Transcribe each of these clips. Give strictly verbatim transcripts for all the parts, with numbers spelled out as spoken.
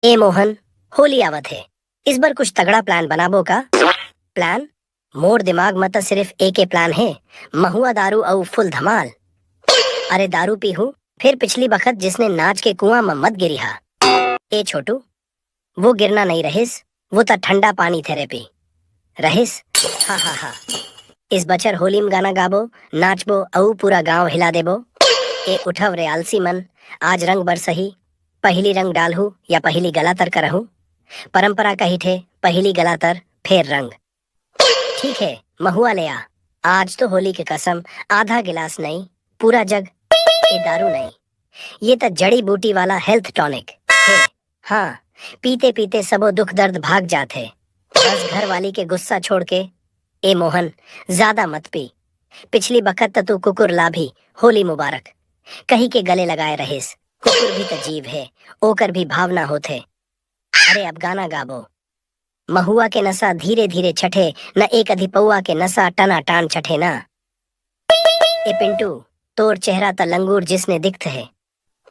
ए मोहन, होली आवत हे, इस बार कुछ तगड़ा प्लान बनाबो का? प्लान? मोर दिमाग म त सिर्फ एके प्लान हे, महुआ, दारू अउ फुल धमाल। अरे दारू पीहू, फिर पिछली बखत जिसने नाच के कुआं म मत गिरिहा। ए छोटू, वो गिरना नहीं रहिस, वो त ठंडा पानी थेरेपी रहिस। हा हा हा। इस बछर होली म गाना गाबो, नाचबो अउ पूरा गांव हिला देबो। ए उठव रे आलसी मन, आज रंग बरसही, पहिली रंग डालहू या पहिली गला तर करहू? परंपरा कहिथे, पहिली गला तर, फेर रंग। ठीक है, महुआ ले आ। आज तो होली के कसम, आधा गिलास नहीं, पूरा जग। ए दारू नहीं, ये त जड़ी बूटी वाला हेल्थ टॉनिक है। हाँ, पीते पीते सबो दुख दर्द भाग जात है। बस घर वाली के गुस्सा छोड़ के। ए मोहन, ज्यादा मत पी। पिछली बखत त तू कुकुर ला भी होली मुबारक कही के गले लगाए रहिस। कुकुर भी त जीव है, ओकर भी भावना होथे। अरे अब गाना गाबो। महुआ के नशा धीरे धीरे छठे, न एक अधिपौआ के नशा टना टान छठे ना। ए पिंटू, तोर चेहरा त लंगूर जिसने दिखत है।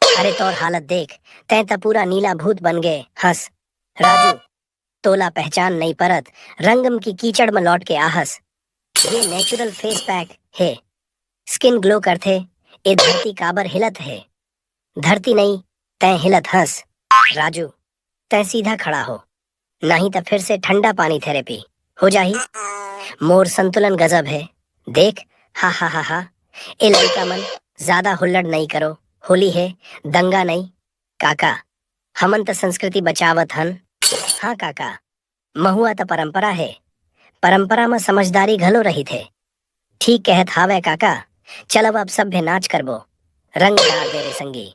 अरे तोर हालत देख, तैं त पूरा नीला भूत बन गए हंस। राजू, तोला पहचान नहीं परत, रंगम की कीचड़ में लौट के आहस। ये नेचुरल फेस पैक है, स्किन ग्लो करथे। ए धरती काबर हिलत है? धरती नहीं, तैं हिलत हंस। राजू, तैं सीधा खड़ा हो, नहीं त फिर से ठंडा पानी थेरेपी हो जाही। मोर संतुलन गजब है, देख। हा हा हा हा। ए लड़का मन, ज्यादा हुल्लड़ नहीं करो, होली है, दंगा नहीं। काका, हमन त संस्कृति बचावत हन। हाँ काका, महुआ त परंपरा है, परंपरा म समझदारी घलो रहिथे। ठीक कहत हावय काका, चलव अब सभ्य नाच करबो। रंग डार दे रे संगी,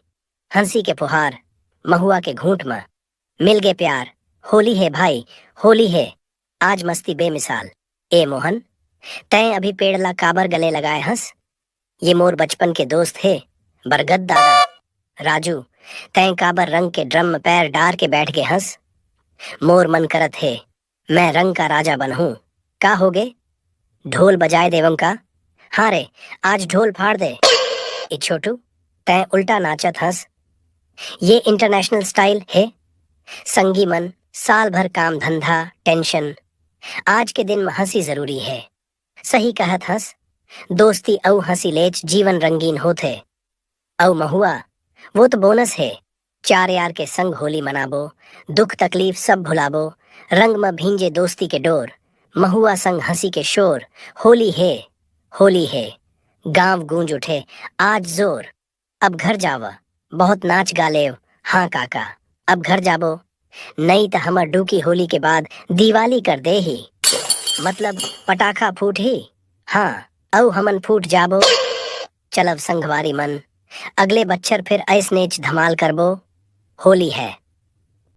हंसी के फुहार, महुआ के घूंट म। मिल गे प्यार, होली है भाई, होली है, आज मस्ती बेमिसाल। ए मोहन, तैं अभी पेड़ ला काबर गले लगाए हंस? ये मोर बचपन के दोस्त हे, बरगद दादा। राजू, तैं काबर रंग के ड्रम म पैर डार के बैठ गे हंस? मोर मन करत हे, मैं रंग का राजा बनहूं। का होगे? ढोल बजाए देवं का? हाँ रे, आज ढोल फाड़ दे। ए छोटू, तैं उल्टा नाचत हंस। ये इंटरनेशनल स्टाइल हे। संगी मन, साल भर काम धंधा, टेंशन, आज के दिन म हंसी जरूरी हे। सही कहत हंस, दोस्ती अउ हंसी लेच जीवन रंगीन होथे। अउ महुआ, वो तो बोनस हे। चार यार के संग होली मनाबो, दुख तकलीफ सब भुलाबो, रंग म भींजे दोस्ती के डोर, महुआ संग हंसी के शोर। होली हे, होली हे, गांव गूंज उठे आज जोर। अब घर जाव, बहुत नाच गा लेव। हाँ काका, अब घर जाबो, नई त हमर डूकी होली के बाद दिवाली कर दे ही, मतलब पटाखा फूट ही। हाँ, अउ हमन फूट जाबो। चलव संगवारी मन, अगले बच्छर फिर ऐसनेच धमाल करबो। होली है,